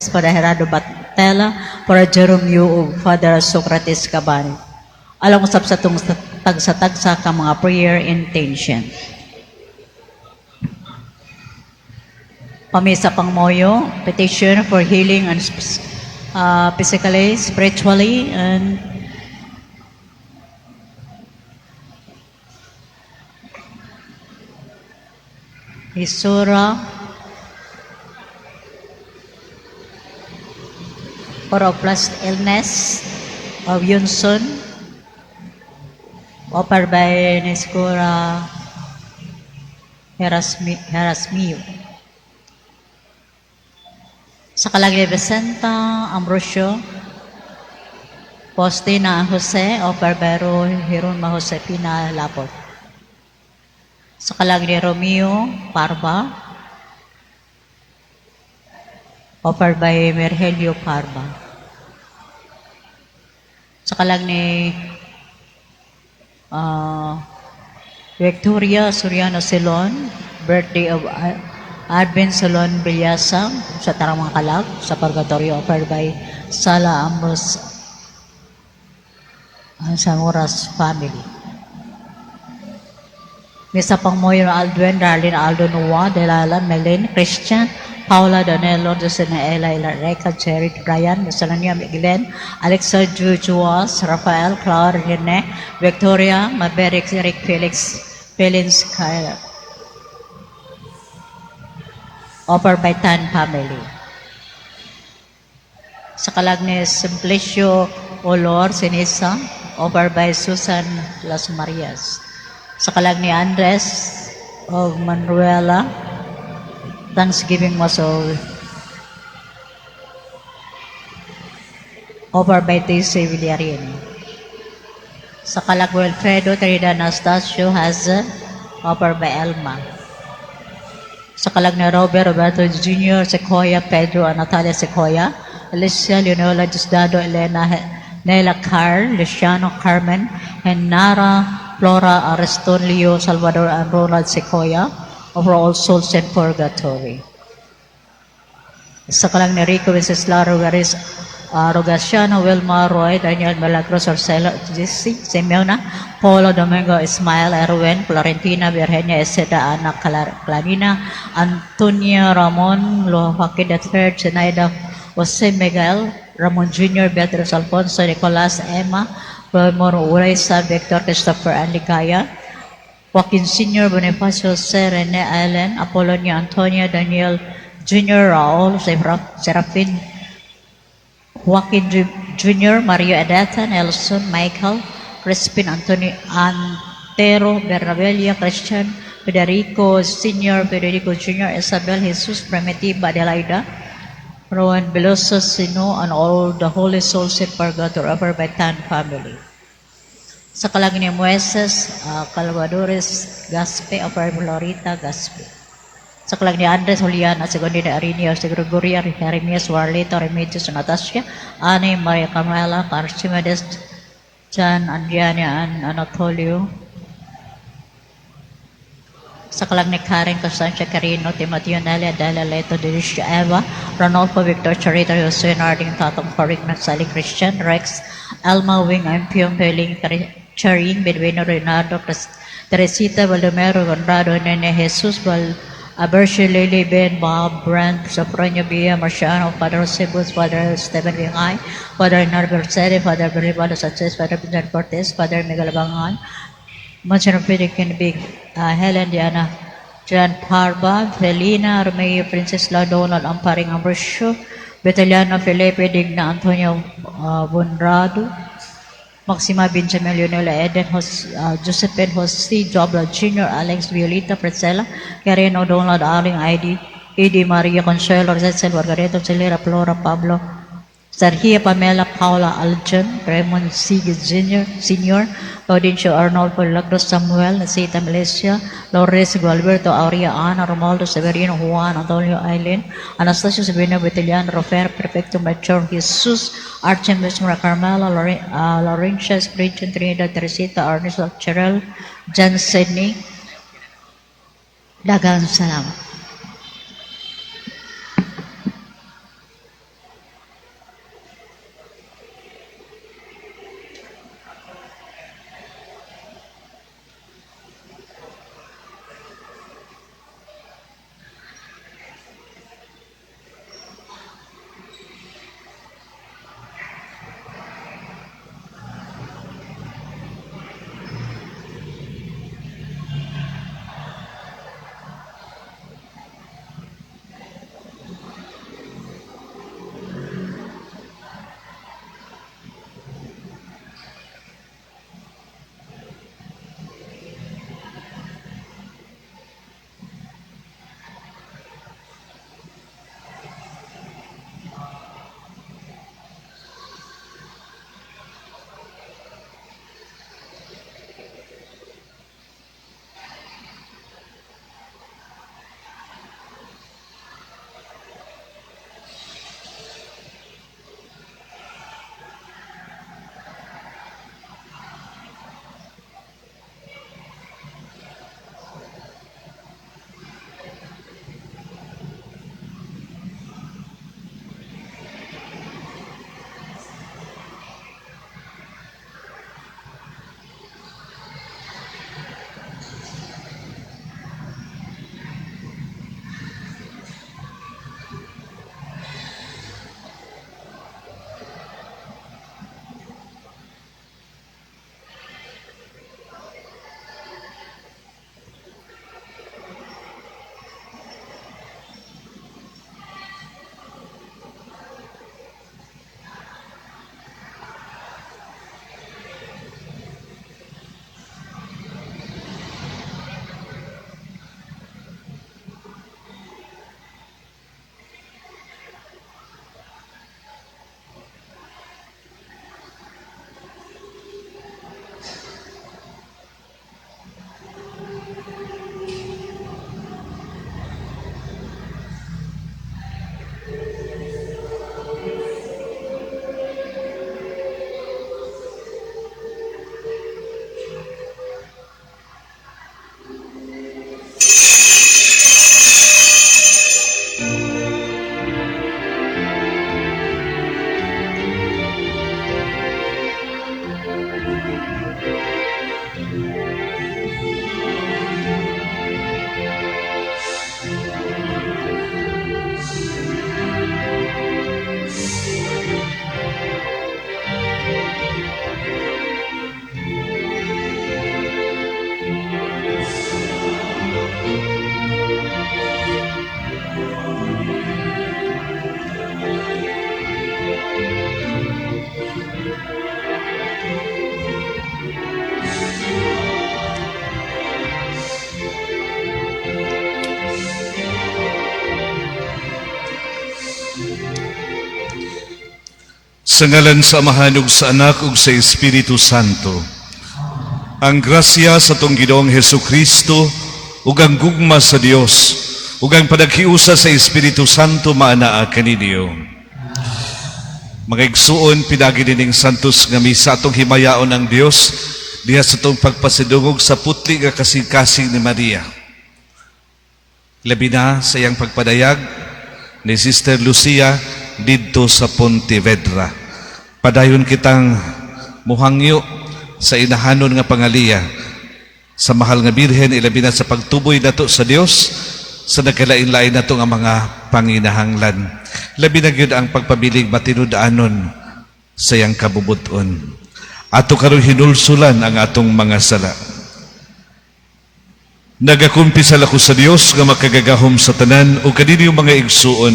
Father Gerardo Batela, Father Jerome Yu, ug Father Socrates Cabani. Alang usab sa atong tagsa-tagsa ka mga prayer intention. Pamisa pangmoyo, petition for healing and physically, spiritually, and Isura Oroplast illness of Yunson, offered by Nescura Herasmio. Sa Kalagay Vicenta Ambrosio, Postina Jose, offered by Hirunma Josefina Lapot. Sa kalag ni Romeo Parba, offered by Merhelio Parba. Sa kalag ni Victoria Soriano Silon, birthday of Advent Solon Villasa sa Taramang Kalag, sa Purgatorio, offered by Sala Ambros Samuras family. Misa Pangmoyo Aldwin, Darlene Aldo Noa, Delala, Melin, Christian, Paula, Danilo, Josena Ella, Reca, Jerry, Brian, Miscellanea, Glenn, Alexa, Jujuas, Rafael, Claude, Rene, Victoria, Maverick, Eric, Felix, Felix, Kyle. Offered by Tan family. Sa kalag ni Simplicio Olor Sinisa, offered by Susan Las Marias. Sa kalag ni Andres og Manuela, Thanksgiving was all offered by T.C. Villarin. Sa kalag Wilfredo Trinidad Anastasio Hazel, offered by Elma. Sa kalag ni Robert Roberto Jr. Sequoia, Pedro and Natalia Sequoia, Alicia Leonora Diosdado, Elena Nela Carl, Luciano Carmen, Henara Flora Areston Leo Salvador and Ronald Sequoia, over all souls in purgatory. Sa kalang ni Rico Wenceslao Rogaris, Rogaciano, Wilma Roy, Daniel Milagros, Arcelo, Jesse, Simeona, Paulo Domingo, Ismael, Erwin, Florentina, Virginia, Eseda, Ana Clarina, Antonio Ramon, Joaquin III, Zenaida, Jose Miguel, Ramon Jr., Beatriz Alfonso, Nicolas, Emma, Ramon Uresa, Victor, Christopher, and Ligaya, Joaquin Sr., Bonifacio, Jose, Rene Allen, Apolonio, Antonio, Daniel Jr., Raul, Serafin, Joaquin Jr., Mario Edeta, Nelson, Michael, Crispin, Antonio, Antero, Bernabella, Christian, Federico Sr., Federico Jr., Isabel, Jesus, Primitiva, Adelaida, Rowan Veloso, Sino, and all the holy souls in purgatory, offered by Tan family. Sa kalag ni Moises, Calvadores Gaspe, offered by Lorita Gaspe. Sa kalag ni Andres Julian, at Segundina Arinio, si Gregoria, Jeremias, Warlito, Remedios, Natasha, Ani, Maria Carmela, Archimedes, John, Andriana, and Anatolio. Sa kalag ni Karen Constancia Carino, Timoteo Nelia, Adela Leto, Delicia Eva, Ranolfo Victor Charita, Jose Narding, Tatong Coring, Sally Christian, Rex, Alma Wing, Ampiong Peling, Charing, Bedwino, Leonardo, Teresita, Baldomero, Conrado, Nene, Jesus, Val, Abercio, Lily, Ben, Bob, Brent, Sofronio, Bia, Marciano, Father Jose Father Stephen Bingay, Father Leonardo Mercedes, Father Bernardo Sanchez, Father Vincent Cortez, Father Miguel Bangan, Monsignor Frederick Big, Helen Diana, John Parba, Felina, Romeo, Princess La, Donald, Amparing Ambrosio, Vitaliano, Felipe, Digna, Antonio, Bonrado, Maxima, Benjamin, Leonela, Eden, Josephine, Jose, Jobla Jr., Alex, Violeta, Priscilla, Karen O'Donnell, Aling, ID, Edi, Maria, Consuelo, Cecil, Margarita, Celera, Flora, Pablo, Sergio, Pamela, Paula, Aljon, Raymond C. Jr., Sr., Gaudencio, Arnold, Milagros, Samuel, Nasita, Malaysia, Lores, Gualberto, Aurea, Ana, Romualdo, Severino, Juan, Antonio, Eileen, Anastasio, Sabino, Vitaliano, Rofer, Perfecto, Melchor, Jesus, Artemis, Maria Carmela, Laurentia, Spiridion, Trinidad, Teresita, Ernesto, Cheryl, John Sidney. Daghang salamat. Sa ngalan sa Amahan ug sa Anak ug sa Espiritu Santo. Ang grasya sa atong Ginoong Hesus Kristo ug ang gugma sa Dios ug ang panaghiusa sa Espiritu Santo maanaa kaninyo. Mga igsuon, pinaagi nining santos nga misa atong himayaon ang Dios diha sa atong pagpasidungog sa putli nga kasing-kasing ni Maria. Labi na sa iyang pagpadayag ni Sister Lucia didto sa Pontevedra. Padayon kitang muhangyo sa inahanon nga pangaliya sa mahal nga Birhen, ilabi na sa pagtuboy nato sa Dios sa nagkalain-lain nato nga mga panginahanglan. Labi na gyud ang pagpabiling matinud-anon sa iyang kabubut-on. Ato karon hinulsulan ang atong mga sala. Nagakumpisal ako sa Dios nga makagagahom sa tanan ug kaninyo, mga igsuon,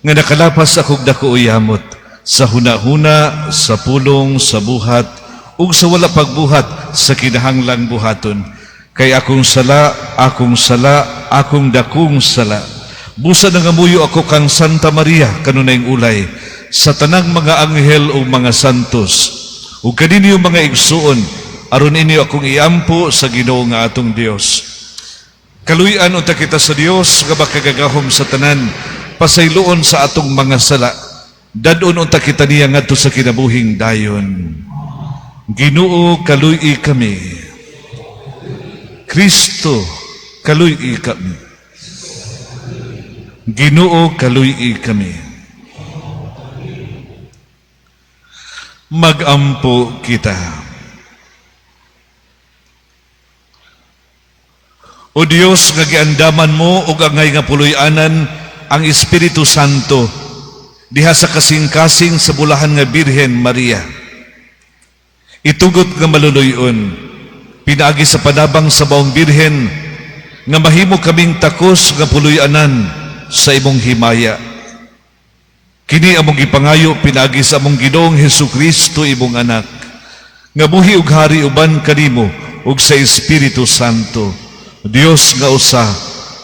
nga nakalapas akog dako yamot sa hunahuna, sa pulong, sa buhat ug sa wala pagbuhat sa kinahanglang buhaton. Kay akong sala, akong sala, akong dakong sala. Busa nangamuyo ako kang Santa Maria kanunayng ulay, sa tanang mga anghel ug mga santos ug kaninyo, mga igsuon, aron inyo akong iampo sa Ginoo nga atong Dios. Kaluy-an unta kita sa Dios nga makagagahom sa tanan, pasayloon sa atong mga sala. Dad-on unta kita niya ngadto sa kinabuhing dayon. Ginoo, kaluy-i kami. Kristo, kaluy-i kami. Ginoo, kaluy-i kami. Magampo kita. O Dios, nga giandaman mo og angay nga puloy-anan ang Espiritu Santo diha sa kasing-kasing sa bulahan nga Birhen Maria, itugot nga maluluyon pinaagi sa panabang sa baong Birhen nga mahimo kaming takos nga puloy-anan sa imong himaya. Kini among gipangayo pinaagi sa among Ginoong Hesus Kristo, imong anak, nga buhi ug hari uban kanimo ug sa Espiritu Santo, Dios nga usa,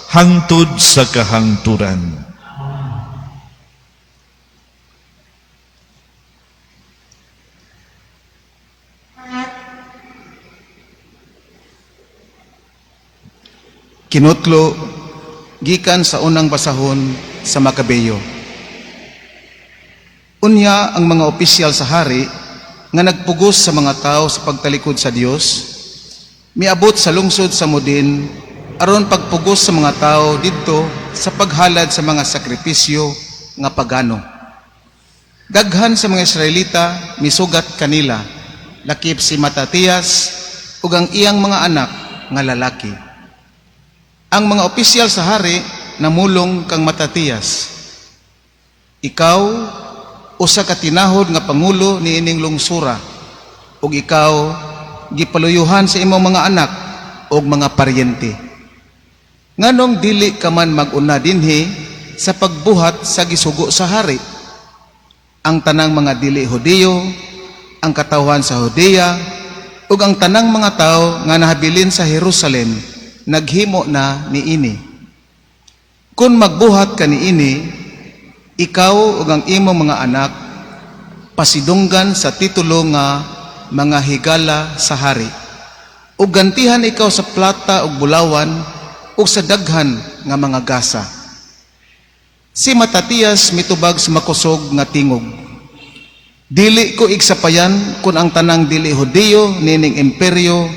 hangtod sa kahangturan. Kinutlo gikan sa unang basahon sa Makabeyo. Unya ang mga opisyal sa hari nga nagpugos sa mga tao sa pagtalikod sa Dios miabot sa lungsod sa Modin aron pagpugos sa mga tao didto sa paghalad sa mga sakripisyo nga pagano. Daghan sa mga Israelita misugat kanila, lakip si Matatias ug ang iyang mga anak nga lalaki. Ang mga opisyal sa hari namulong kang Matatias, "Ikaw usa ka tinahod nga pangulo niining lungsura ug ikaw gipaluyuhan sa imong mga anak ug mga paryente. Nganong dili ka man mag-una dinhi sa pagbuhat sa gisugo sa hari? Ang tanang mga dili Hudiyo, ang katawhan sa Judea ug ang tanang mga tawo nga nahabilin sa Jerusalem naghimo na niini. Kung magbuhat ka niini, ikaw ug ang imong mga anak pasidunggan sa titulo nga mga higala sa hari. Ug gantihan ikaw sa plata ug bulawan ug sa daghan nga mga gasa." Si Matatias mitubag sa makusog nga tingog, "Dili ko igsapayan kung ang tanang dili Hudiyo nining imperyo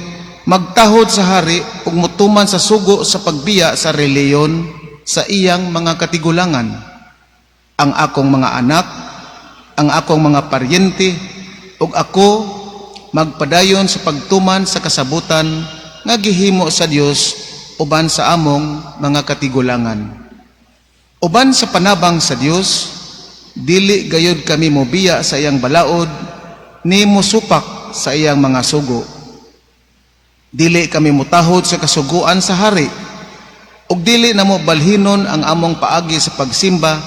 magtahod sa hari ug motuman sa sugo sa pagbiya sa relihiyon sa iyang mga katigulangan. Ang akong mga anak, ang akong mga paryente ug ako magpadayon sa pagtuman sa kasabutan nga gihimo sa Dios uban sa among mga katigulangan. Uban sa panabang sa Dios, dili gayud kami mobiya sa iyang balaod ni mosupak sa iyang mga sugo. Dili kami motahod sa kasuguan sa hari ug dili namo balhinon ang among paagi sa pagsimba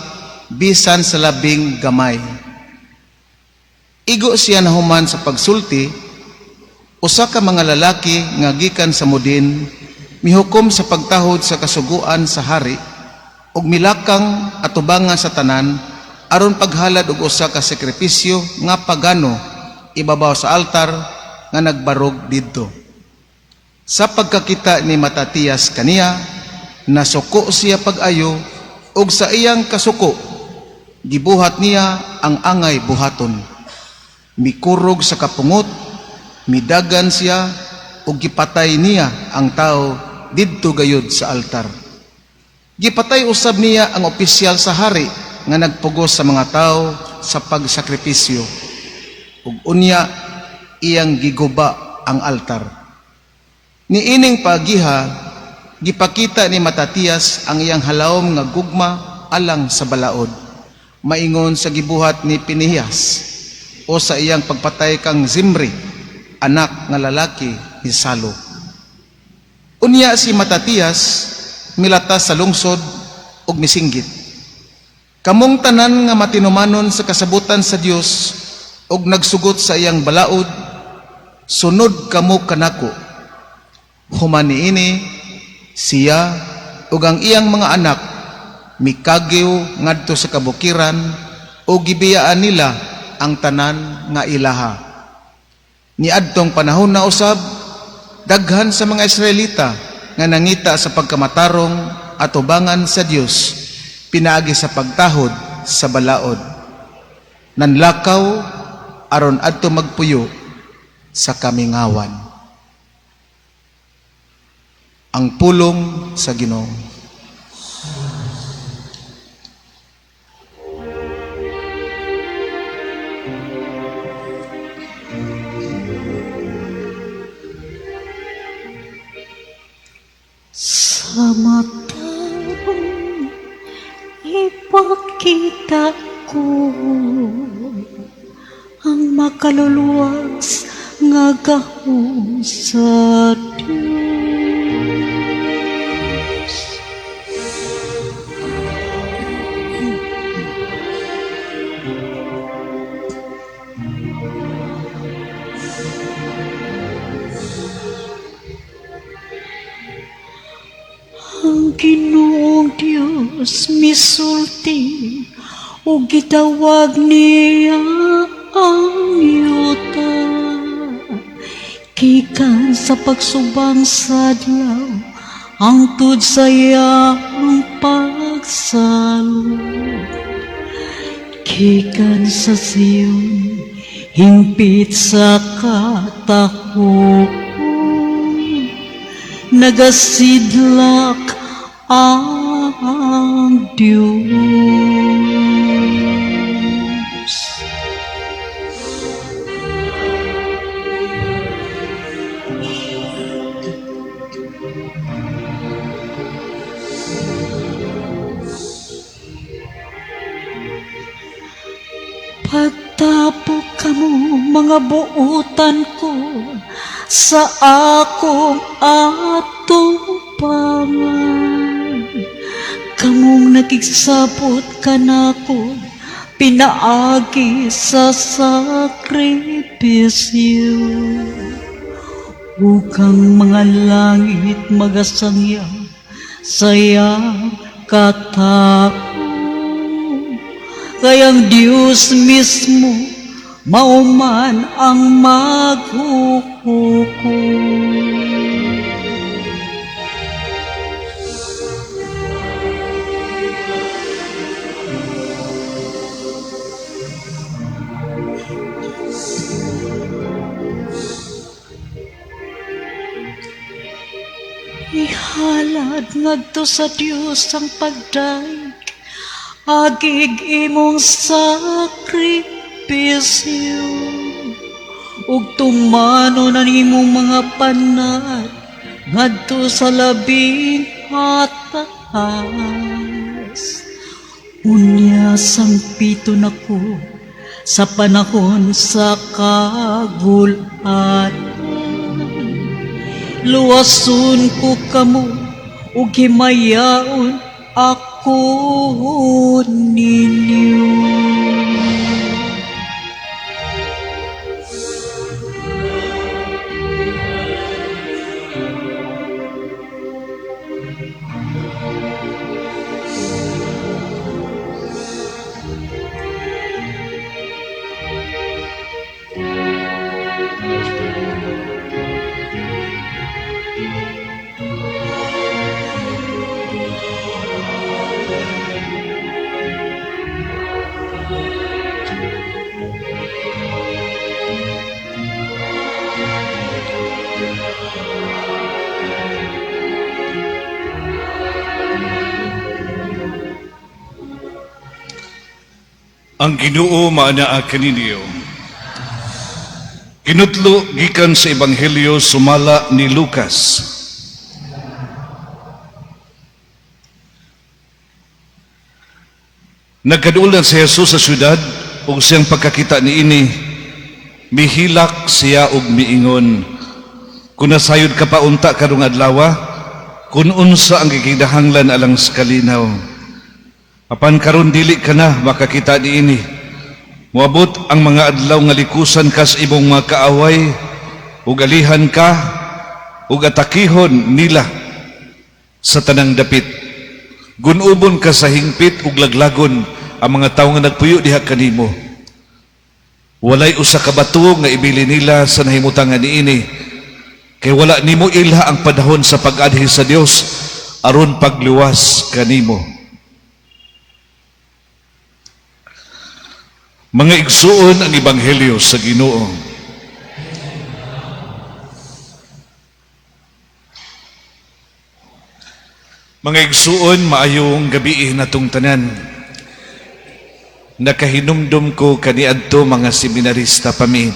bisan sa labing gamay." Igo siya nahuman sa pagsulti, usa ka mga lalaki nga gikan sa Modin mihukom sa pagtahod sa kasuguan sa hari ug milakang atubangan sa tanan aron paghalad og usa ka sakripisyo nga pagano ibabaw sa altar nga nagbarog didto. Sa pagkakita ni Matatias kaniya, nasuko siya pag-ayo ug sa iyang kasuko gibuhat niya ang angay buhaton. Mikurog sa kapungot, midagan siya ug gipatay niya ang tao didto gayud sa altar. Gipatay usab niya ang opisyal sa hari nga nagpugos sa mga tao sa pagsakripisyo. Ug unya iyang giguba ang altar. Niining pagiha, gipakita ni Matatias ang iyang halawom nga gugma alang sa balaod, maingon sa gibuhat ni Pinihas o sa iyang pagpatay kang Zimri, anak nga lalaki ni Salo. Unya si Matatias milatas sa lungsod ug misinggit: "Kamong tanan nga matinumanon sa kasabutan sa Dios ug nagsugot sa iyang balaod, sunod kamo kanako." Human niini, siya ug ang iyang mga anak mikagiw ngadto sa kabukiran ug gibiyaan nila ang tanan nga ilaha. Niadtong panahon na usab, daghan sa mga Israelita nga nangita sa pagkamatarong atubangan sa Dios pinaagi sa pagtahod sa balaod. Nanlakaw aron adto magpuyo sa kamingawan. Ang pulong sa Ginoo. Sa matarong ipakita ko ang makaluluwas nga gahom sa Diyos. Ang Ginoong Diyos misulti ug gitawag niya ang yuta. Gikan sa pagsubang sa adlaw hangtod sa iyang pagsalop. Gikan sa Zion, hingpit sa katahom, nagasidlak ang Diyos. Pagtapok kamo mga buotan ko sa akong atubangan. Kamong nakigsabot kanako pinaagi sa sakripisyo. Ug ang mga langit magasangya sa iyang katao. Kay ang Diyos mismo mao man ang maghuhukom. Ihalad ngadto sa Dios ang pagdayeg, agig imong sakripisyo, ug tumanon ang imong mga panat ngadto sa labing mataas. Unya sangpiton ako sa panahon sa kagulaan. Luwason ko kamo ug himayaon ako ninyo. Ang Ginoo maanaa kaninyo. Kinutlo gikan sa Ebanghelyo sumala ni Lucas. Nagkaduolan si Jesus sa syudad ug siyang pagkakita niini, mihilak siya ug miingon, "Kun nasayod ka pa unta karong adlaw, kun unsa ang gikinahanglan alang sa kalinaw. Apan karon dili ka na makakita niini. Moabot ang mga adlaw nga likusan ka sa imong mga kaaway, ug alihan ka ug atakihon nila sa tanang dapit. Gun-ubon ka sa hingpit ug laglagon ang mga tawo nga nagpuyo diha kanimo. Walay usa ka bato nga ibili nila sa nahimutangan niini, kay wala nimo ilha ang panahon sa pag-adhi sa Dios aron pagluwas kanimo." Mga igsuon, ang ebanghelyo sa Ginoo. Mga igsuon, maayong gabii natong tanan. Nakahinumdum ko kaniadto mga seminarista pa mi.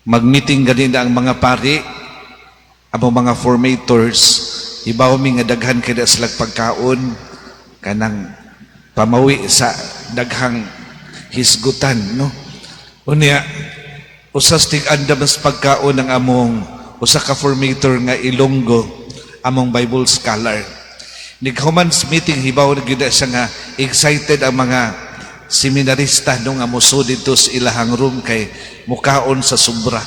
Mag-meeting ganina ang mga pari, among mga formators, ibaw mi nga daghan kay silag pagkaon, kanang pamawi sa daghang hisgutan, no? Unya, usas tig-andam sa pagkaon ang among usa ka formator nga Ilonggo, among Bible scholar. Nighuman sa meeting, hibaw na gyud siya nga excited ang mga seminarista no nga muso didto sa ilahang room kay mukaon sa sobra.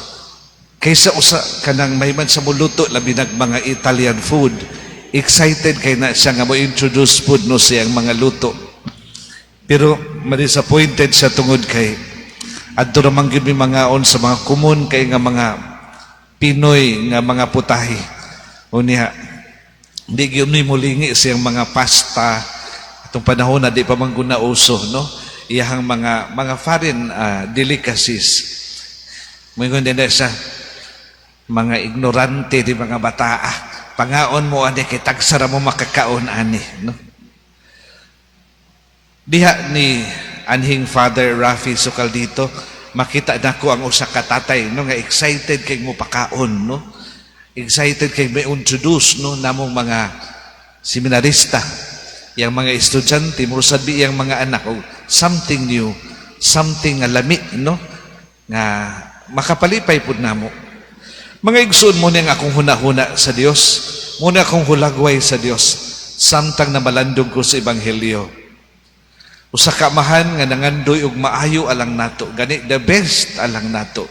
Kaysa usa kanang may man sa muluto labi nag mga Italian food, excited kay na siya nga mo introduce food no siyang mga luto. Pero ma-disappointed siya tungod kay adto ra man gyud mi mangaon sa mga common kay nga mga Pinoy nga mga putahe. Unya, di gyud mi mulingi siyang mga pasta. Atong panahon na di pa man gud na uso, no? Iyahang mga foreign delicacies. Moingon din siya, mga ignorante di mga bataa. Pangaon mo ani kay tagsara mo makakaon ani, no? Diha ni anhing Father Rafi Sukaldito, makita nako ang usa ka tatay, no, nga excited kay mo pakaon, no? Excited kay may introduce, no, namong mga seminarista, yang mga estudyante, murasad bi yang mga anak og something new, something nga lami, no, nga makapalipay pud namo. Mga igsoon, mo ni ang akong hunahuna sa Dios, mo ni akong hulagway sa Dios samtang namalandong ko sa ebanghelyo. Usa ka amahan nga nangandoy og maayo alang nato, gani the best alang nato.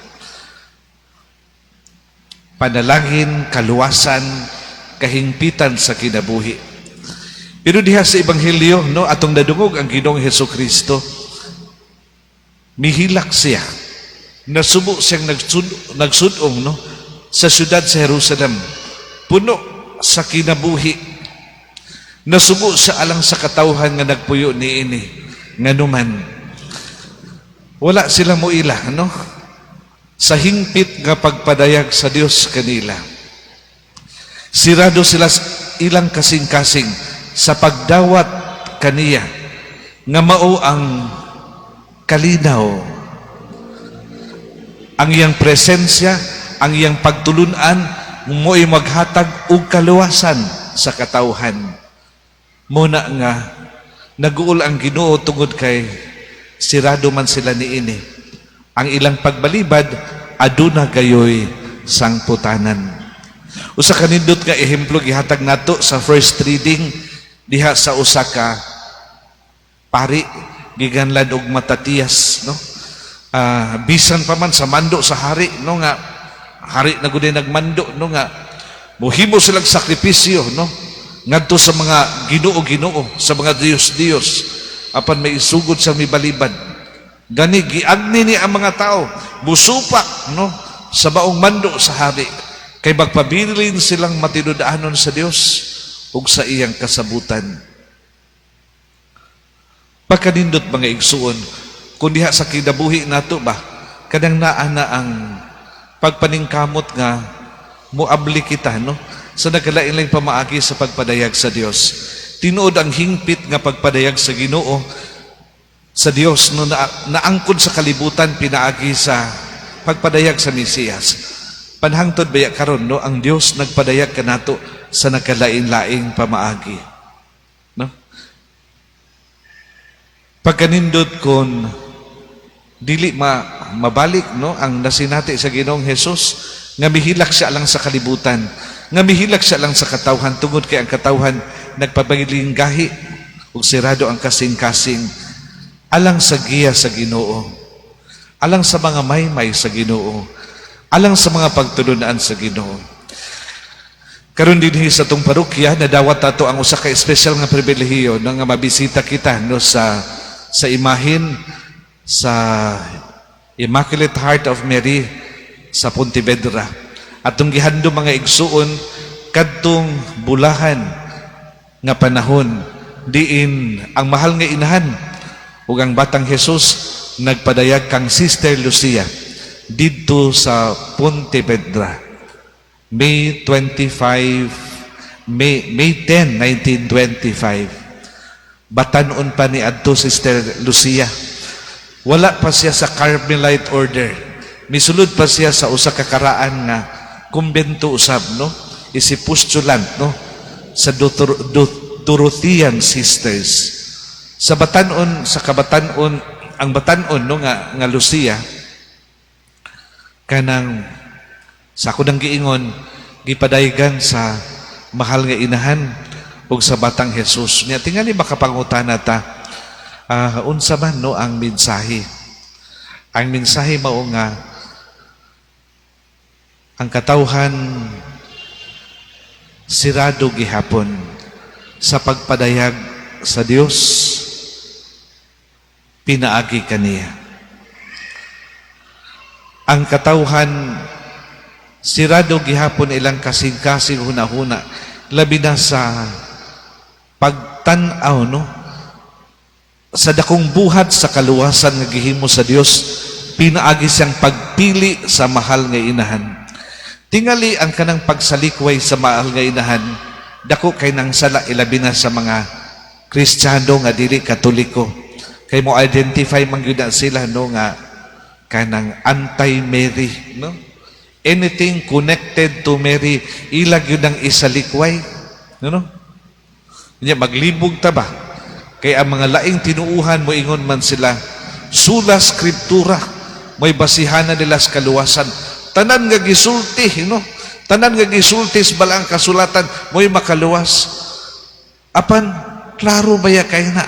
Panalangin, kaluwasan, kahingpitan sa kinabuhi. Pero diha sa ebanghelyo, no, atong nadungog ang Ginoong Hesukristo, mihilak siya. Nasubo siyang nagsudong, no, sa siyudad sa Jerusalem. Puno sa kinabuhi. Nasubo siya alang sa katawhan nga nagpuyo niini. Nganuman, wala sila moila, no? Sa hingpit nga pagpadayag sa Dios kanila. Sirado sila ilang kasing-kasing sa pagdawat kaniya nga mao ang kalinaw, ang iyang presensya, ang iyang pagtulunan mo'y maghatag og kaluwasan sa katawhan. Muna nga naguol ang Ginoo tungod kay sirado man sila niini. Ang ilang pagbalibad aduna gayoy sangputanan. Usa ka nindot nga ehemplo gihatag nato sa first reading diha sa usa ka pari giganlan og Matatias, no? Bisan pa man sa mando sa hari, no, nga hari na gud nagmando, no, nga mohimo silang sakripisyo, no, ngadto sa mga Ginoo-Ginoo, sa mga Dios-Dios, apan may isugod sa mibalibad. Gani giagni ni ang mga tao, musupak, no, sa baong mando sa hari, kay magpabilin silang matinud-anon sa Dios ug sa iyang kasabutan. Pagkanindot mga igsuon, kung diha sa kinabuhi nato ba, kanang naa na ang pagpaningkamot nga muabli kita, no, sa nagkalain-laing pamaagi sa pagpadayag sa Dios. Tinuod ang hingpit nga pagpadayag sa Ginoo Sa Dios, no, na, naangkon sa kalibutan pinaagi sa pagpadayag sa Mesiyas. Panhangtod baya karon, no, ang Dios nagpadayag kanato sa nagkalain-laing pamaagi, no? Pagkanindot kon dili mabalik, no, ang nasinati sa Ginoong Hesus nga mihilak siya lang sa kalibutan, nga mihilak siya lang sa katawhan, tungod kay ang katawhan nagpabiling gahi ug sirado ang kasing-kasing alang sa giya sa Ginoo, alang sa mga maymay sa Ginoo, alang sa mga pagtulunan sa Ginoo. Karon dinhi sa atong parokya, nadawat ato ang usa ka espesyal nga pribilehiyo, no, nga mabisita kita, no, sa imahin sa Immaculate Heart of Mary sa Pontevedra. Atong gihandom, mga igsuon, kadtong bulahan nga panahon diin ang mahal nga inahan ug ang batang Jesus nagpadayag kang Sister Lucia didto sa Pontevedra. May 25, May 10, 1925. Batanon pa ni adto Sister Lucia. Wala pa siya sa Carmelite Order. Misulod pa siya sa usa ka karaan nga kumbento usab, no? Isi postulant, no, sa Dorothean Sisters. Sa batanon, sa kabatanon, ang batanon, no, nga Lucia, kanang sa ako nang giingon, gipadaygan sa mahal nga inahan ug sa batang Jesus. Nya tingali makapangutana ta, unsa man, no, ang mensahe? Ang mensahe mao nga ang katawhan sirado gihapon sa pagpadayag sa Dios pinaagi kaniya. Ang katawhan sirado gihapon ilang kasing-kasing hunahuna, labi na sa pagtan-aw, no, sa dakong buhat sa kaluwasan nga gihimo sa Dios pinaagi siyang pagpili sa mahal nga inahan. Tingali ang kanang pagsalikway sa mahal nga inahan, dako kay nang sala, ilabi na sa mga Kristiyano nga dili Katoliko, kay mo identify man gyud na sila, no, nga kanang anti-Mary, no? Anything connected to Mary, ila gyud ang isalikway, no? Nya maglibog ta ba kay ang mga laing tinuuhan, moingon man sila sola scriptura, may basihanan nila sa kaluwasan. Tanan nga gisulti, no, tanan nga gisulti sa balaang kasulatan mo'y makaluwas. Apan klaro baya kay na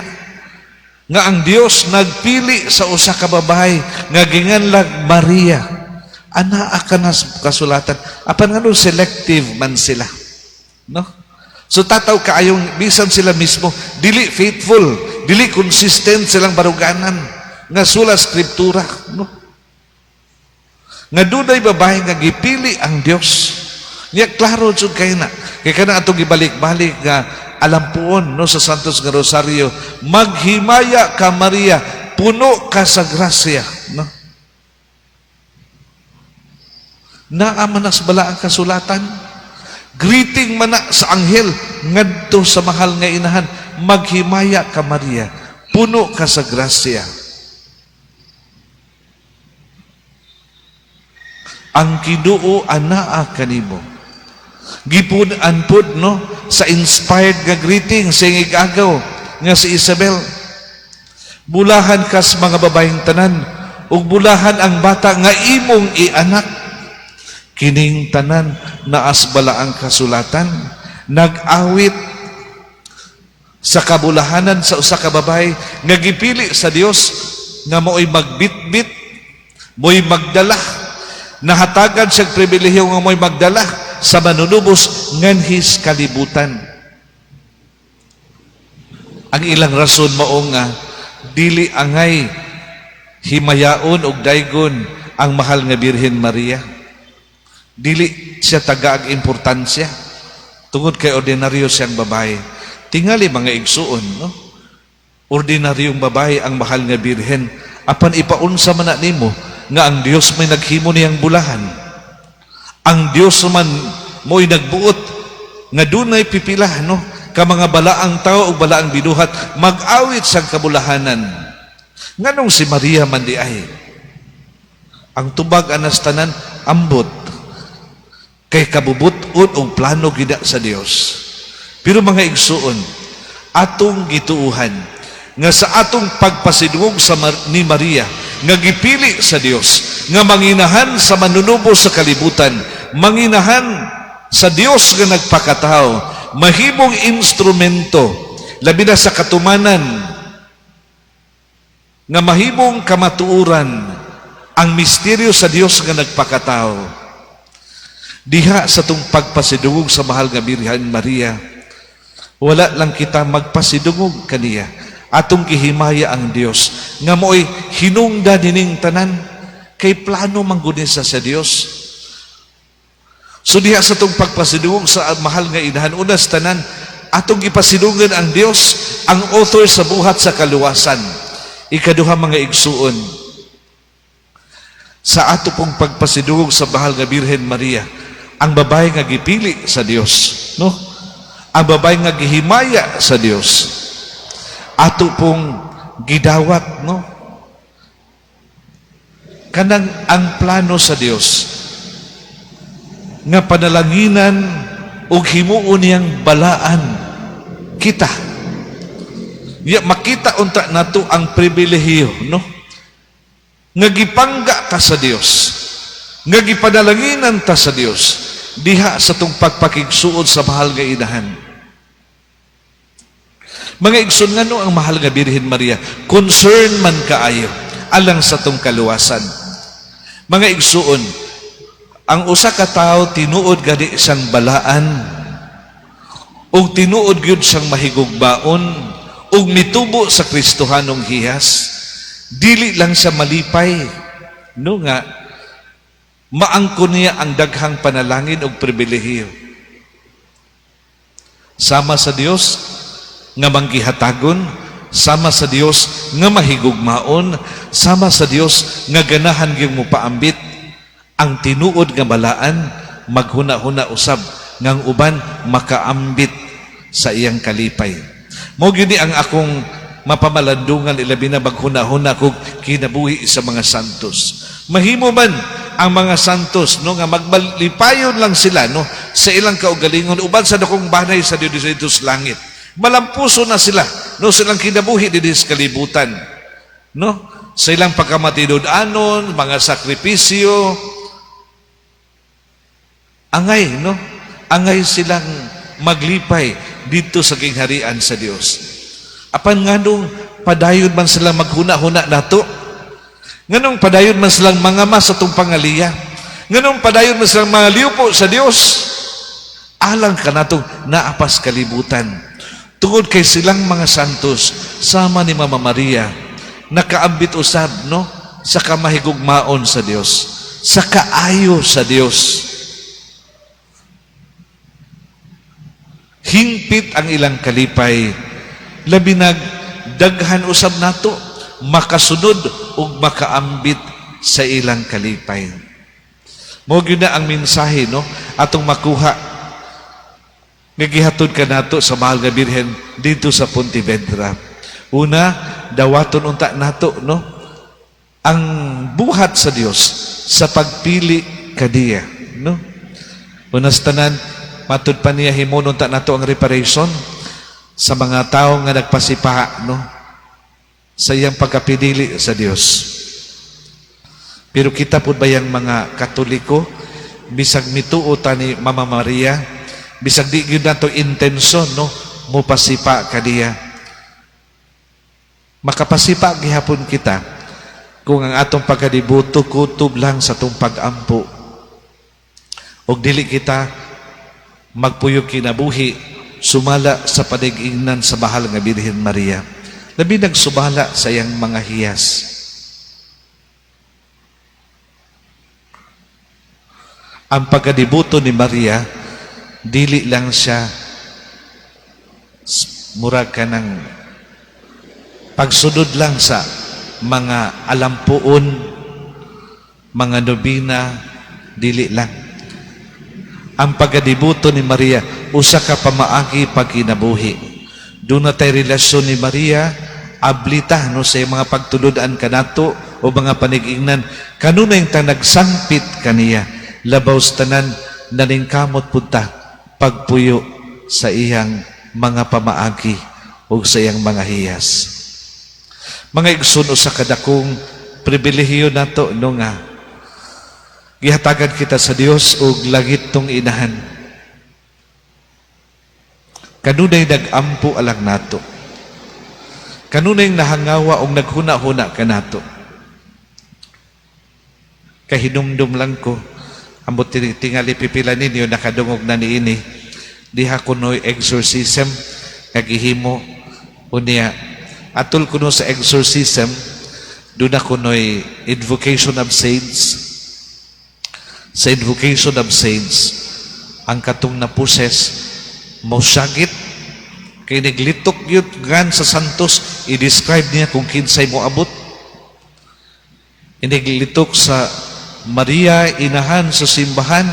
nga ang Dios nagpili sa usa ka babae nga ginganlag Maria? Anaa ka na sa kasulatan. Apan ngano selective man sila, no? So tataw kaayong bisan sila mismo dili faithful, dili consistent silang baruganan nga sola scriptura, no, nga dunay babae nga gipili ang Dios. Nya klaro jud kay na, kay kana atong gibalik-balik nga alampuon, no, sa Santos nga Rosario, "Maghimaya ka Maria, puno ka sa grasya," no? Naa man na sa balaang kasulatan. Greeting man na sa anghel ngadto sa mahal nga inahan, "Maghimaya ka Maria, puno ka sa grasya." Ang Ginoo anaa kanimo. Gipun-an pod, no, sa inspired nga greeting sa igagaw nga si Isabel. "Bulahan kas mga babayeng tanan ug bulahan ang bata nga imong ianak." Kining tanan naas balaang kasulatan, nag-awit sa kabulahanan sa usa ka babae nga gipili sa Dios nga mao'y magbitbit, mo'y magdala. Nahatagan siyang pribilehiyo nga mo'y magdala sa manunubos nganhis kalibutan. Ang ilang rason mao nga dili angay himayaon og daygon ang mahal nga Birhen Maria. Dili siya tagaag importansya tungod kay ordinaryo siyang babae. Tingali, mga igsuon, no? Ordinaryong babae ang mahal nga Birhen. Apan ipaunsa man na nimo nga ang Dios may naghimo niyang bulahan? Ang Dios man mo'y nagbuot nga dunay pipila, no, ka mga balaang tao o balaang binuhat mag-awit sang kabulahanan. Nganong si Maria man di ay? Ang tubag anas tanan, ambot. Kay kabubut-on og plano gida sa Dios. Pero mga igsuon, atong gituuhan nga sa atong pagpasidungog ni Maria nga gipili sa Dios nga manginahan sa manunubo sa kalibutan, manginahan sa Dios nga nagpakatao, mahimong instrumento labi na sa katumanan nga mahimong kamatuoran ang misteryo sa Dios nga nagpakatao. Diha sa tong pagpasidungog sa mahal nga Birhen Maria, wala lang kita magpasidungog kaniya. Atong gihimaya ang Dios nga mo'y hinungda nining tanan, kay plano man gud ni sa Dios. So diha sa tong pagpasidungog sa mahal nga inahan, unas tanan atong gipasidungan ang Dios, ang author sa buhat sa kaluwasan. Ikaduha, mga igsuon, sa ato pong pagpasidungog sa mahal nga Birhen Maria, ang babae nga gipili sa Dios, no? Ang babae nga gihimaya sa Dios, ato pong gidawat, no, kanang ang plano sa Dios nga panalanginan ug himuon niyang balaan kita. Ya, makita unta nato ang pribilehiyo, no, nga gipangga ta sa Dios, nga gipanalanginan ta sa Dios diha sa tong pagpakigsuod sa mahal nga inahan. Mga igsoon, ngano ang mahal nga Birhen Maria concern man kaayo alang sa tong kaluwasan? Mga igsuon, ang usa ka tawo tinuod gani siyang balaan ug tinuod gyud siyang mahigugbaon ug mitubo sa Kristohanong hiyas, dili lang siya malipay, no, nga maangkon niya ang daghang panalangin ug pribilehiyo sama sa Dios nga manggihatagon, sama sa Dios nga mahigugmaon, sama sa Dios nga ganahan gyud mo paambit. Ang tinuod nga balaan maghuna-huna usab nga ang uban makaambit sa iyang kalipay. Mo gyud ni ang akong mapamalandungan, ilabi na maghuna-huna kog kinabuhi sa mga santos. Mahimo man ang mga santos, no, nga magmalipayon lang sila, no, sa ilang kaugalingon uban sa dakong banay sa Dios dito sa langit. Malampuso na sila, no, sa ilang kinabuhi dito sa kalibutan, no, sa ilang pagkamatinud-anon, mga sakripisyo. Angay, no, angay silang maglipay dito sa gingharian sa Dios. Apan nganong padayon man silang maghuna-huna nato? Nganong padayon man silang mangama sa atong pangaliya? Nganong padayon man silang mga liupo sa Dios alang kanatong naapas kalibutan? Tungod kay silang mga santos, sama ni Mama Maria, nakaambit usab, no, sa kamahigugmaon sa Dios, sa kaayo sa Dios. Hingpit ang ilang kalipay, labi nag daghan usab nato makasunod ug makaambit sa ilang kalipay. Mo gyud na ang mensahe, no, atong makuha nga gihatod kanato sa mahal nga Birhen dito sa Pontevedra. Una, dawaton unta nato, no, ang buhat sa Dios sa pagpili kaniya, no? Una sa tanan, matud pa niya, himon unta nato ang reparation sa mga tao nga nagpasipaha, no, sa iyang pagkapinili sa Dios. Pero kita pud ba yang mga Katoliko, bisag mituo ta ni Mama Maria, bisag di gyud nato intensyon, no, mopasipa kaniya, makapasipa gihapon kita kung ang atong pagkadibuto kutob lang sa atong pag-ampo ug dili kita magpuyok kinabuhi sumala sa panig-ingnan sa mahal nga Birhen Maria, labi nagsumala sa iyang mga hiyas. Ang pagkadibuto ni Maria, dili lang siya murag ka ng pagsunod lang sa mga alampuon, mga nobina, dili lang. Ang pagkadibuto ni Maria, usa ka pamaagi pagkinabuhi. Doon na tayo relasyon ni Maria, Ablita, no, sa iyang mga pagtulod-an kanato o mga panigingnan, kanunay ta nagsangpit kaniya. Labaw sa tanan, naningkamot pud ta pagpuyo sa iyang mga pamaagi o sa iyang mga hiyas. Mga igsoon, usa ka dakong pribilehiyo nato, no, nga gihatagan kita sa Dios og langit tong inahan. Kanunay nag-ampo alang nato. Kanunay nahangawa og naghuna-huna kanato. Kahinumdum lang ko, ambot tingali pipila ninyo nakadungog na niini, diha kuno'y exorcism nga gihimo. Unya atol kuno sa exorcism, duna kuno'y invocation of saints. Sa invocation of saints, ang katong na-possess mosagit kay naglitok yun gan sa santos. I-describe niya kung kinsay mo abot. Iniglitok sa Maria Inahan sa simbahan,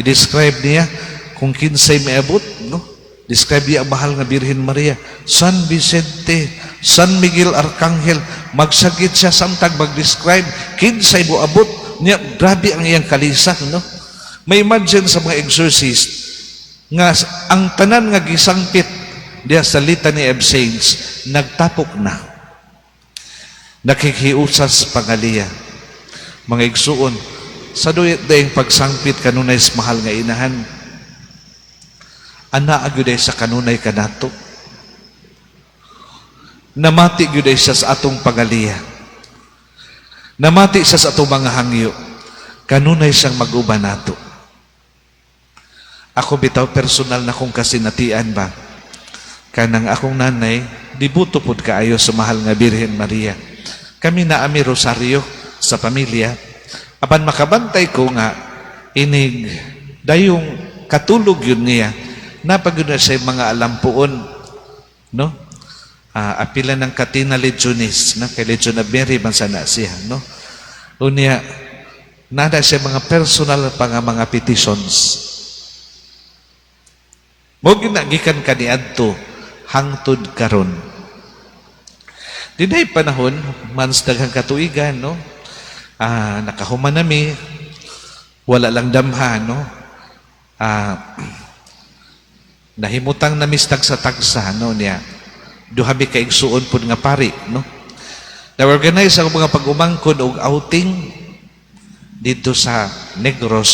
i-describe niya kung kinsay miabot, no? Describe niya ang mahal nga Birhen Maria, San Vicente, San Miguel Arcangel. Magsagit siya samtang mag-describe kinsay mo abot niya. Grabe ang iyang kalisa, no? May imagine sa mga exorcist nga ang tanan nga gisangpit diha sa Litany of Saints nagtapok na, nakikiusas pangaliya. Mga igsuon, sa duyot dayong pagsangpit kanunay sa mahal nga inahan, ana gyud sa kanunay kanato. Namati gyud siya sa atong pangaliya. Namati siya sa atong mga hangyo. Kanunay siyang mag-uban nato. Ako bitaw, personal na kong kasinatian ba? Kanang akong nanay, dibuto pud kaayo sa mahal nga Birhen Maria. Kami na ami rosaryo sa pamilya. Apan makabantay ko nga inig dayong katulog yun niya, napagod na siya mga alampuon, no? Apila ng Catena Legionis, no? Kay Legion of Mary man sana siya, no? Unya, nada siya mga personal pa nga mga petitions. Mo ginagikan kaniadto hangtod karon. Dinay panahon, mans daghang katuigan, no? Nakahuman nami, wala lang damha, no? Nahimutang nami sa tagsa-tagsa, no, niya. Duha mi ka igsuon pud nga pari, no? Na-organize ang mga pag-umangkon og outing dito sa Negros.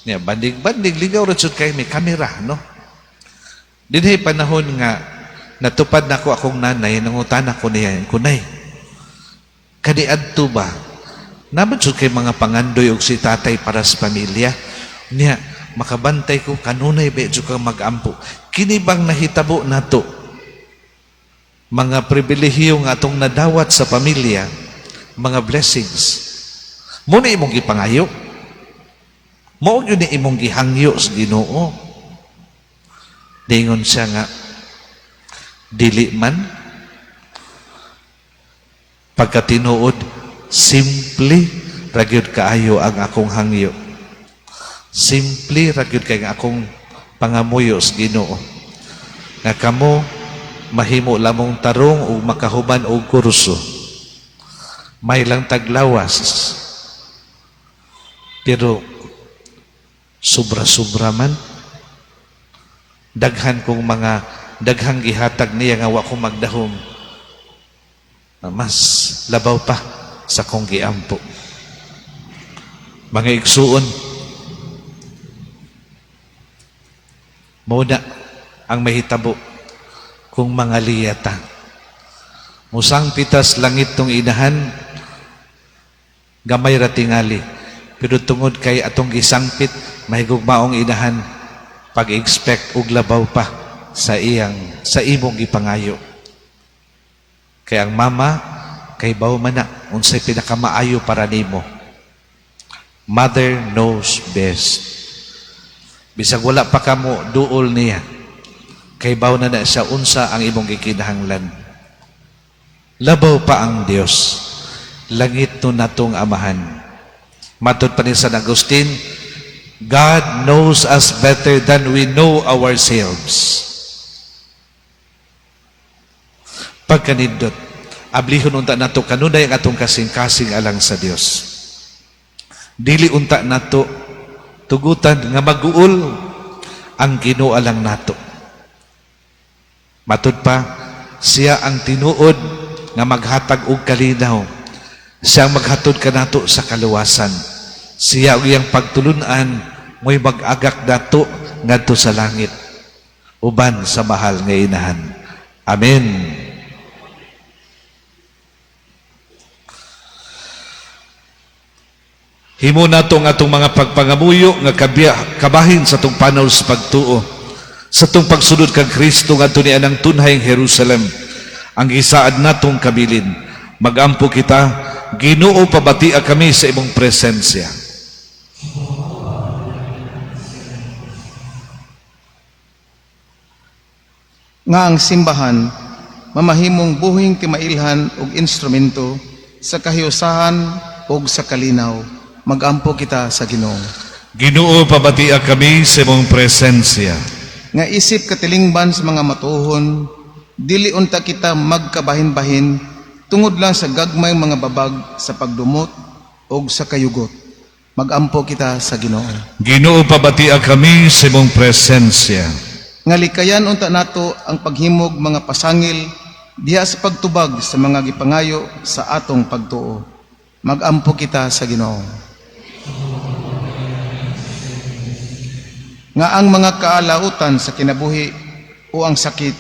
Niya, bandig-bandig, ligaw ra jud kay may kamera, no? Dinhi panahon nga natupad nako akong nanay, nangutana ko niya, "Kunay, kaniadto ba? Naman jud kay mga pangandoy og si tatay para sa pamilya?" Niya, makabantay ko, kanunay ba jud kang mag-ampo. Kini bang nahitabo nato? Mga pribilehiyo nga atong nadawat sa pamilya, mga blessings. Mo na imong gipangayo. Mao gyud ni imong gihangyo sa Ginoo. Dingon siya nga dili man, pagkatinuod simple ra gyud kaayo ang akong hangyo. Simple ra gyud kay ang akong pangamuyo sa Ginoo. Nga kamo mahimo lamong tarong ug makahuman og kurso. May lang taglawas. Pero sobra-sobra man, daghan kong mga daghang gihatag niya nga wa ko magdahom. Mas labaw pa sa kong giampo. Mga igsuon, mao na ang mahitabo kung mga liyata. Musang pitas langit tong inahan, gamay ra tingali. Pero tungod kay atong gisangpit, mahigugmaong inahan, pag-expect og labaw pa sa imong gipangayo. Kay ang mama kay baw man na unsay pinakamaayo para nimo. Mother knows best. Bisag wala pa kamo duol niya, kay baw na na siya unsa ang imong gikinahanglan. Labaw pa ang Dios, langit no natong amahan. Matod pa ni San Agustin, God knows us better than we know ourselves. Pagkanindot, ablihon unta nato kanunay ang atong kasing-kasing alang sa Dios. Dili unta nato tugutan nga maguol ang Ginoo alang nato. Matud pa, siya ang tinuod nga maghatag og kalinaw. Siya ang maghatod kanato sa kaluwasan. Siya ang iyang pagtulunan mo'y mag-agak nato ngadto sa langit uban sa mahal nga inahan. Amen. Himo nato ang atong mga pagpangamuyo nga kabahin sa atong panaw sa pagtuo, sa atong pagsunod kang Kristo ngadto ni anang tunhayng Jerusalem, ang gisaad natong kabilin. Magampo kita. Ginoo, pabatia kami sa imong presensya. Nga ang simbahan mamahimong buhing timailhan ug instrumento sa kahiusahan ug sa kalinaw. Magampo kita sa Ginoo. Ginoo, pabatia kami sa imong presensya. Nga isip katilingban sa mga matuohon, dili unta kita magkabahin-bahin tungod lang sa gagmay mga babag sa pagdumot ug sa kayugot. Magampo kita sa Ginoo. Ginoo, pabatia kami sa imong presensya. Nga likayan unta nato ang paghimog mga pasangil diha sa pagtubag sa mga gipangayo sa atong pagtuo. Magampo kita sa Ginoo. Nga ang mga kaalautan sa kinabuhi o ang sakit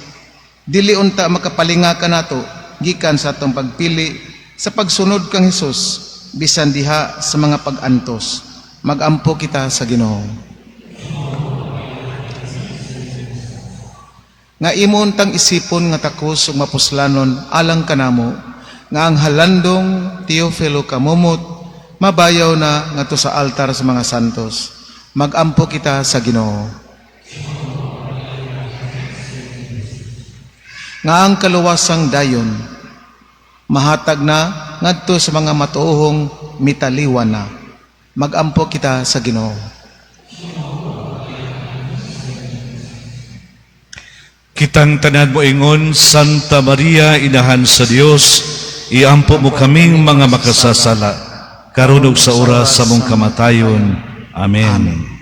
dili unta makapalinga kanato gikan sa atong pagpili sa pagsunod kang Hesus bisan diha sa mga pag-antos. Magampo kita sa Ginoo. Nga imo untang isipon nga takos ug mapuslanon alang kanamo nga ang halandong Teofilo Camomot mabayaw na ngadto sa altar sa mga santos. Magampo kita sa Ginoo. Nga ang kaluwasang dayon mahatag na ngadto sa mga matuohong mitaliwan na. Magampo kita sa Ginoo. Kitang tanan mo ingon, Santa Maria, Inahan sa Dios, iampo mo kaming mga makasasala, karon ug sa oras sa among kamatayon. Amen. Amen.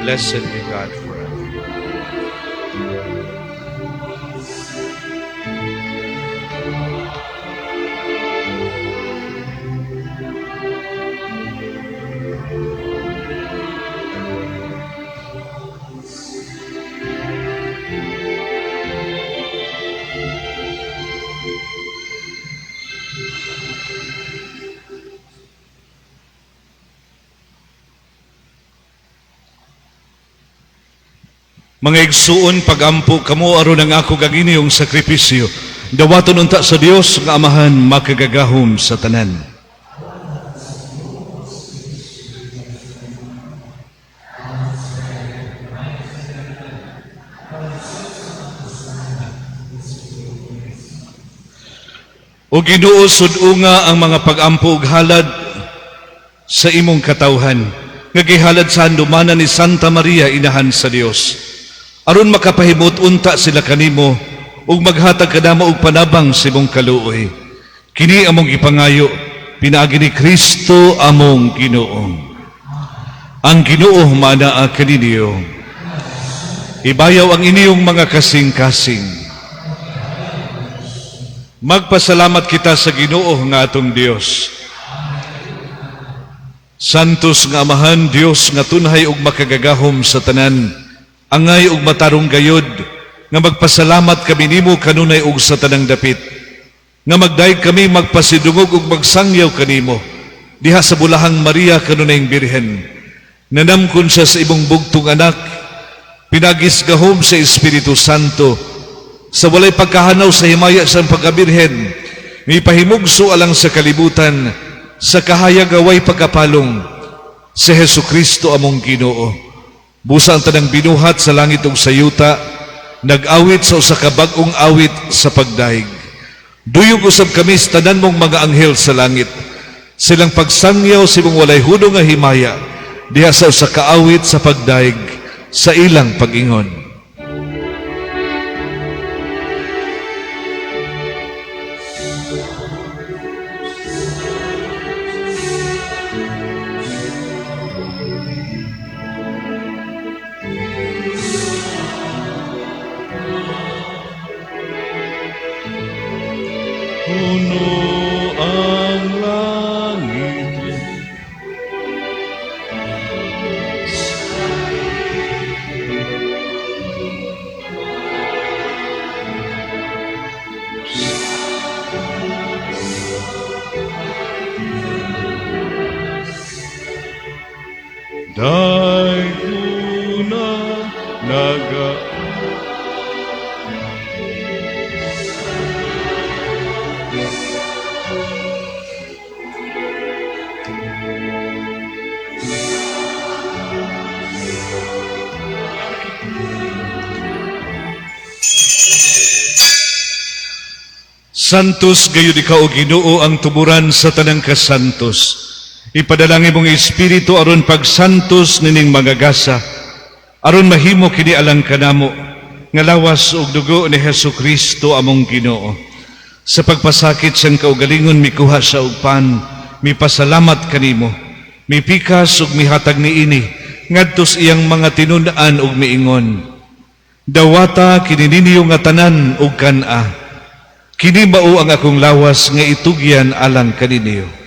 Blessed be God forever. Mga igsuon, pagampo kamo aron ang ako kag inyong sakripisyo dawaton unta sa Dios nga Amahan makagagahom sa tanan. O Ginoo, sud-unga ang mga pagampo ug halad sa imong katawhan nga gihalad sa handumanan ni Santa Maria, Inahan sa Dios, aron makapahimot unta sila kanimo ug maghatag kanamo og panabang sa imong kaluoy. Kini among gipangayo pinaagi ni Kristo among Ginoo. Ang Ginoo maanaa kaninyo. Ibayaw ang inyong mga kasing-kasing. Magpasalamat kita sa Ginoo nga atong Dios. Santos nga Amahan, Dios nga tunhay ug makagagahom sa tanan, angay ug matarong gayod, nga magpasalamat kami nimo kanunay ug sa tanang dapit, nga magdayeg kami magpasidungog ug magsangyaw kanimo, diha sa bulahang Maria kanunayng Birhen. Nanamkon siya sa imong bugtong anak, pinagis gahom sa Espiritu Santo, sa walay pagkahanaw sa himaya sa pagkabirhen, mipahimugso alang sa kalibutan, sa kahayag away pagkapalong, si Hesu Kristo among Ginoo. Busa ang tanang binuhat sa langit ug sa yuta, nag-awit sa usa ka bag-ong awit sa pagdayeg. Duyog usab kami sa tanan mong mga anghel sa langit. Silang pagsangyaw sa imong walay hunong nga himaya, diha sa usa ka awit sa pagdayeg sa ilang pag-ingon. Puno ang langit. Daiguna naga. Santos gayud ikaw, o Ginoo, ang tuburan sa tanang kasantos. Ipadalangin mong Espiritu aron pagsantos nining mga gasa, aron mahimo kini alang kanamo nga lawas ug dugo ni Hesu Kristo among Ginoo. Sa pagpasakit siyang kaugalingon, mikuha siya og pan, mipasalamat kanimo, mipikas ug mihatag niini ngadto sa iyang mga tinun-an ug miingon: "Dawata kini ninyo nga tanan ug kan-a. Kini mao ang akong lawas nga itugyan alang kaninyo."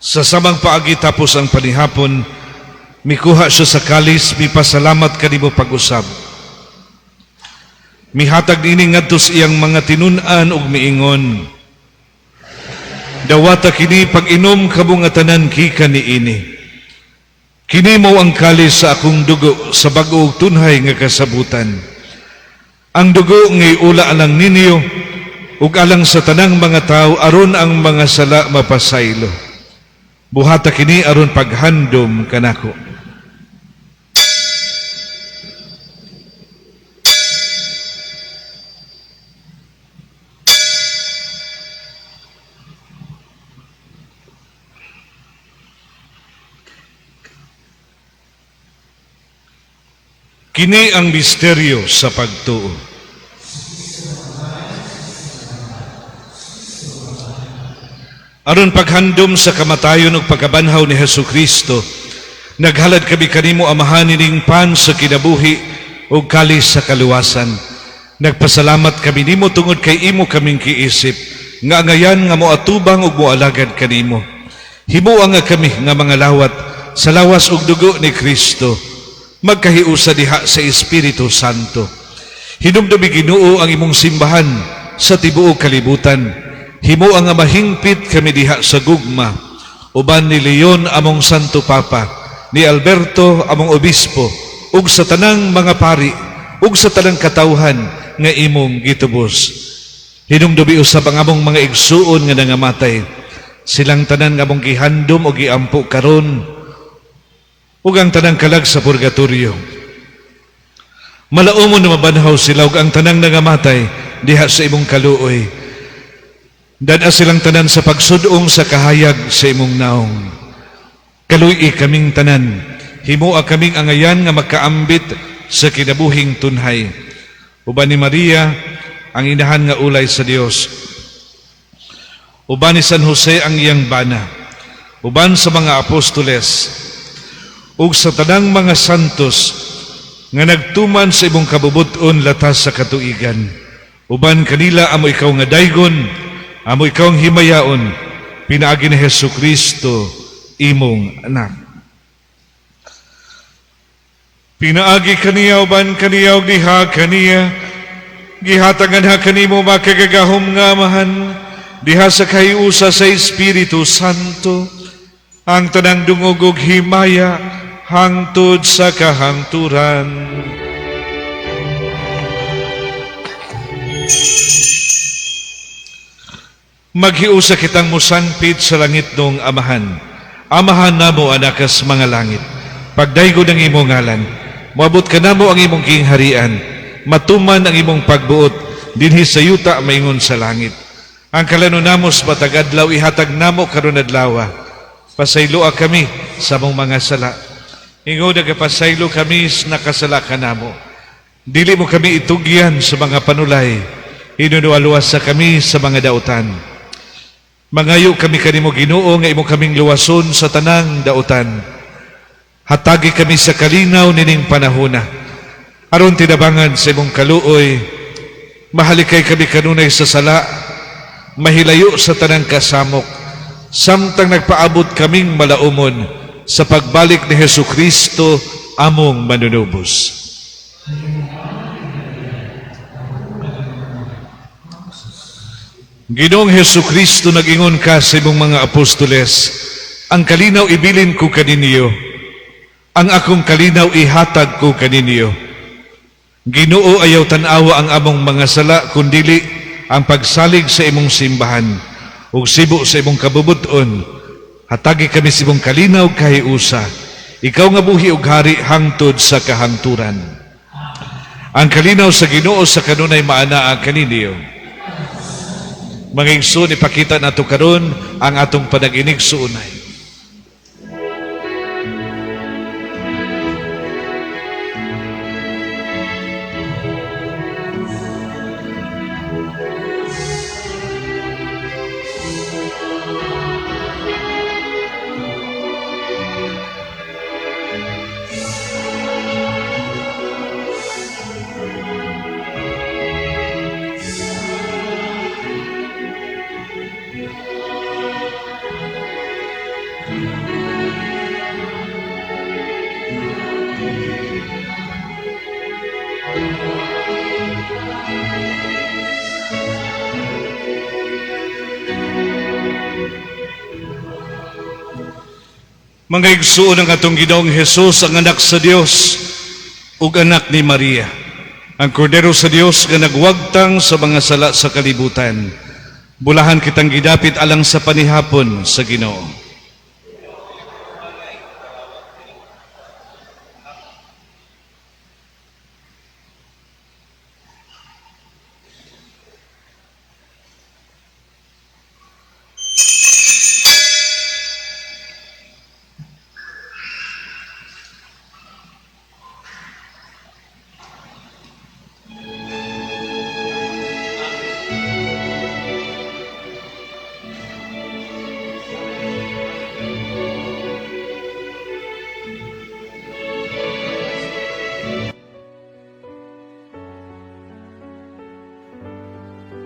Sa samang paagi, tapos ang panihapon, mikuha siya sa kalis, mipasalamat kanimo pag-usab. Mihatag niini ngadto sa iyang mga tinun-an ug miingon: "Dawata kini, pag-inom kamo nga tanan gikan niini. Kini mao ang kalis sa akong dugo sa bag-o ug tunhay nga kasabutan. Ang dugo nga iula alang ninyo ug alang sa tanang mga tawo aron ang mga sala mapasaylo. Buhata kini aron paghandom kanako." Kini ang misteryo sa pagtuo. Aron paghandom sa kamatayon ug pagkabanhaw ni Hesu Kristo, naghalad kami kanimo, Amahan, ining pan sa kinabuhi ug kalis sa kaluwasan. Nagpasalamat kami nimo tungod kay imo kaming giisip nga angayan nga moatubang ug moalagad kanimo. Himoa nga kami nga mga lawat sa lawas ug dugo ni Kristo magkahiusa diha sa Espiritu Santo. Hinumdumi, Ginoo, ang imong simbahan sa tibuok kalibutan. Himoa nga mahingpit kami diha sa gugma uban ni Leon among Santo Papa, ni Alberto among Obispo, ug sa tanang mga pari, ug sa tanang katawhan nga imong gitubos. Hinumdumi usab ang among mga igsuon nga nangamatay, silang tanan nga among gihandom o giampo karon, ug ang tanang kalag sa purgatorio. Malaumon na mabanhaw sila ug ang tanang nangamatay diha sa imong kaluoy. Dad-a silang tanan sa pagsudong sa kahayag sa imong naong. Kaluy-i kaming tanan, himoa kaming angayan nga makaambit sa kinabuhing tunhay. Uban ni Maria, ang inahan nga ulay sa Dios. Uban ni San Jose ang iyang bana. uban sa mga apostoles ug sa tanang mga santos nga nagtuman sa imong kabubut-on latas sa katuigan. Uban kanila amo ikaw nga daygon, amo ikaw ang himayaon, pinaagi ni Hesukristo imong anak. Pinaagi kaniya uban kaniya ug diha kaniya, gihatagan ha kanimo makagagahom nga Amahan, diha sa kahiusa sa Espiritu Santo, ang tanang dungog ug himaya hangtod sa kahangturan. Maghiusa kitang musangpit sa langit nung Amahan. Amahan namo anakas mga langit. Pagdaygo ng imong ngalan, moabot ka namo ang imong kingharian, matuman ang imong pagbuot dinhi sa yuta maingon sa langit. Ang kalano namo sa matag adlaw ihatag namo karon adlaw. Pasayloa kami sa among mga sala. Ingon nagapasaylo kami sa nakasala kanamo. Dili mo kami itugyan sa mga panulay. Hinunualuwas sa kami sa mga dautan. Mangayo kami kanimo Ginoo nga imo kaming luwason sa tanang dautan. Hatagi kami sa kalinaw nining panahona. Aron tinabangan sa imong kaluoy, mahalikay kami kanunay sa sala, mahilayo sa tanang kasamok, samtang nagpaabot kaming malaumon sa pagbalik ni Hesukristo among manunubos. Ginoong Hesukristo, nag-ingon ka sa imong mga apostoles, ang kalinaw ibilin ko kaninyo, ang akong kalinaw ihatag ko kaninyo. Ginoo, ayaw tan-awa ang among mga sala, kundili ang pagsalig sa imong simbahan ug sibo sa imong kabubut-on. Hatagi kami sa imong kalinaw kahiusa. Ikaw nga buhi ug hari hangtod sa kahangturan. Ang kalinaw sa Ginoo sa kanunay maanaa kaninyo. Mga igsoon, ipakita nato karon ang atong panag-inig suunay. Mga igsuon ng atong Ginoong Hesus, ang anak sa Dios ug anak ni Maria, ang kordero sa Dios nga nagwagtang sa mga sala sa kalibutan. Bulahan kitang gidapit alang sa panihapon sa Ginoo.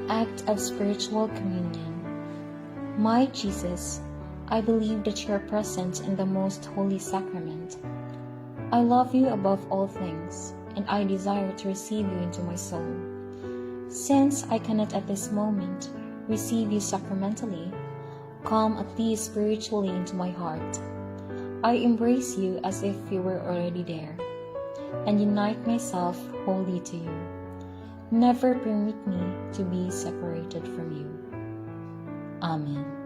Act of Spiritual Communion. My Jesus, I believe that you are present in the Most Holy Sacrament. I love you above all things, and I desire to receive you into my soul. Since I cannot at this moment receive you sacramentally, come at least spiritually into my heart. I embrace you as if you were already there, and unite myself wholly to you. Never permit me to be separated from you. Amen.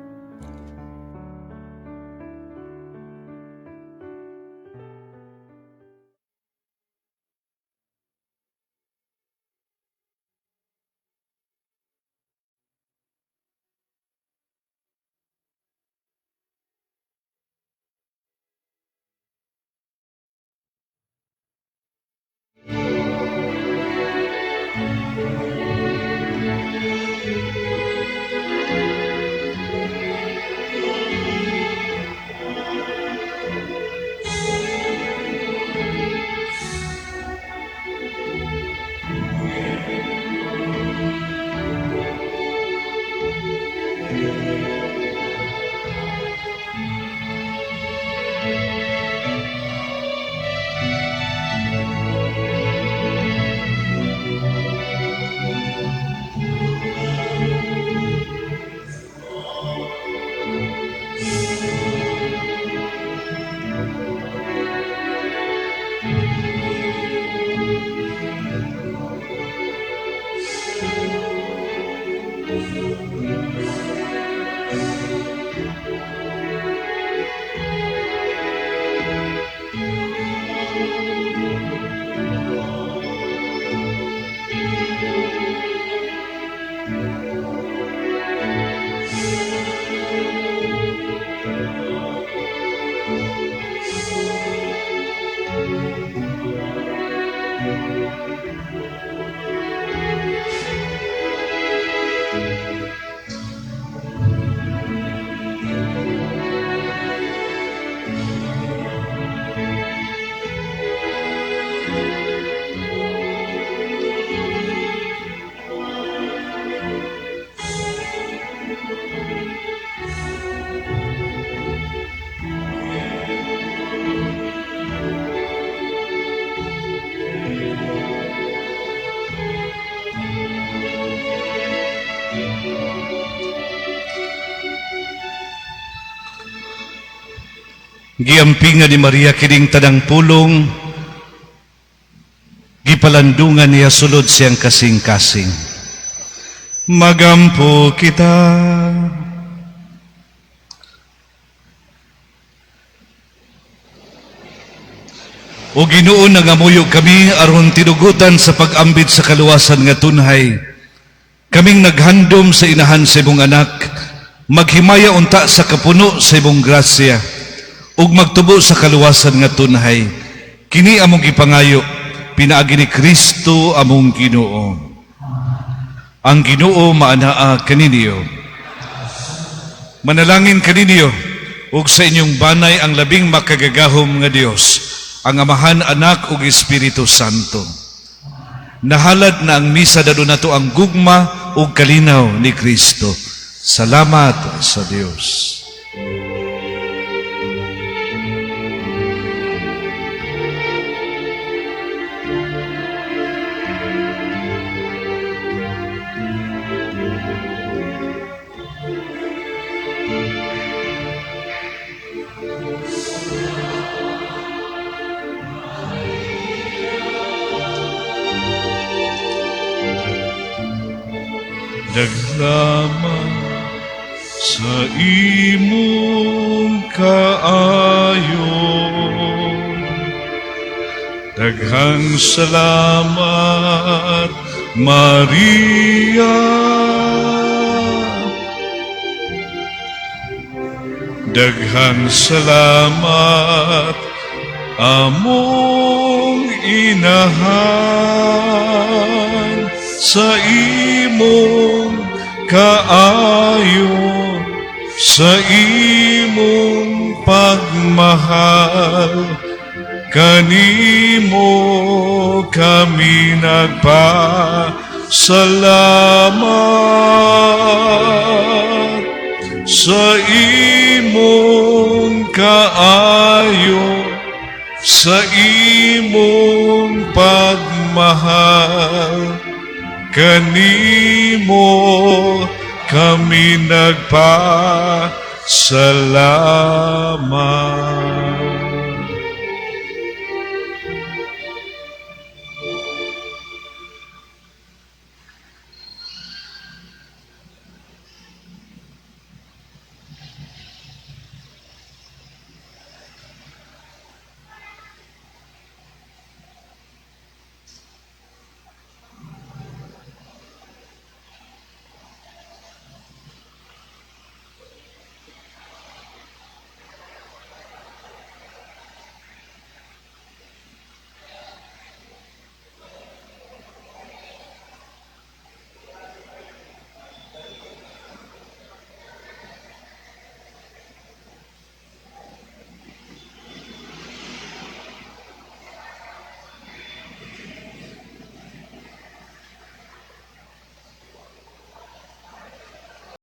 Giampingan ni Maria kining tanang pulong, gipalandungan niya sulod siyang kasing-kasing. Magampo kita. O Ginoo, nangamuyo kami aron tinugutan sa pag-ambit sa kaluwasan nga tunhay. Kaming naghandom sa inahan sa imong anak, maghimaya unta sa kapuno sa imong grasya, ug magtubo sa kaluwasan nga tunhay. Kini among gipangayo, pinaagi ni Kristo among Ginoo. Ang Ginoo maanaa kaninyo. Manalangin kaninyo ug sa inyong banay ang labing makagagahom nga Dios, ang Amahan, Anak ug Espiritu Santo. Nahalad na ang misa, dadon nato ang gugma ug kalinaw ni Kristo. Salamat sa Dios. Naglaman sa imong kaayo. Daghang salamat, Maria. Daghang salamat, among inahan, sa imong kaayo, sa imong pagmahal. Kanimo kami nagpasalamat sa imong kaayo, sa imong pagmahal. Kanimo kami nagpasalamat.